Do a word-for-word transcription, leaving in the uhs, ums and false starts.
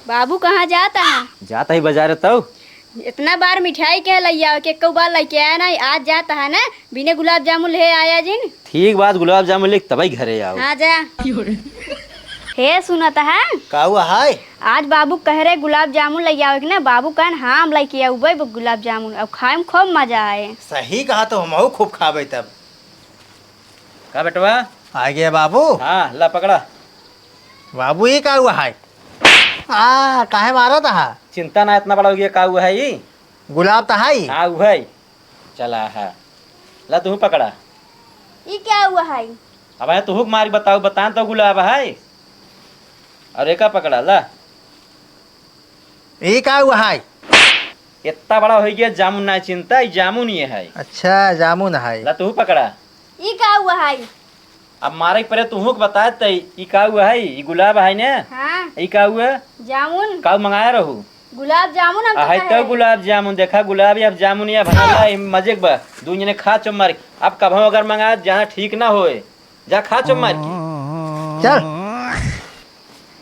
बाबू कहाँ जात है? जात ही बाजारे तउ। इतना बार मिठाई के लइया के, एको बार लइके आया नहीं, आज जात है ना, बिने गुलाब जामुन ले आया जिन। ठीक बात, गुलाब जामुन लेके तबई घरे आओ। हाँ जा। हे सुनत है? का हुआ है? आज बाबू कह रहे गुलाब जामुन लइके आओ कि ना, बाबू कहन हाँ हम लइके आउबे गुलाब जामुन, अब खाए में खूब मजा आए। सही कहा, तो हमहू खूब खाबे तब। का बेटवा? आ गया बाबू। हाँ, ला पकड़ा। बाबू, ई का हुआ है? आ, काहे मारत हा? चिंता ना, इतना बड़ा हो गया, का हुआ है ई? गुलाब त है ई। हाँ, उहै। चला है। ला तू पकड़ा। ई का हुआ है? अब है तू मारी बताओ, बतान तो गुलाब है। और एका पकड़ा, ला। ई का हुआ है? इतना बड़ा हो गया, जामुन ना चिंता, ई जामुन ये है। अच्छा, जामुन है। ला तू पकड़ा। ई का हुआ है? अब मारे के परे तुहू के बताए त ई का हुआ है? ई गुलाब है ने? हाँ। ई का हुआ? जामुन। का मंगाया रहू? गुलाब जामुन हम आ, है कहे। तो गुलाब जामुन, देखा गुलाब या जामुन या भला है, मजे के बा। दू जने खा चो मारी। अब कभो अगर मंगाए जाना ठीक ना होए। जा खा चो मार के। चल।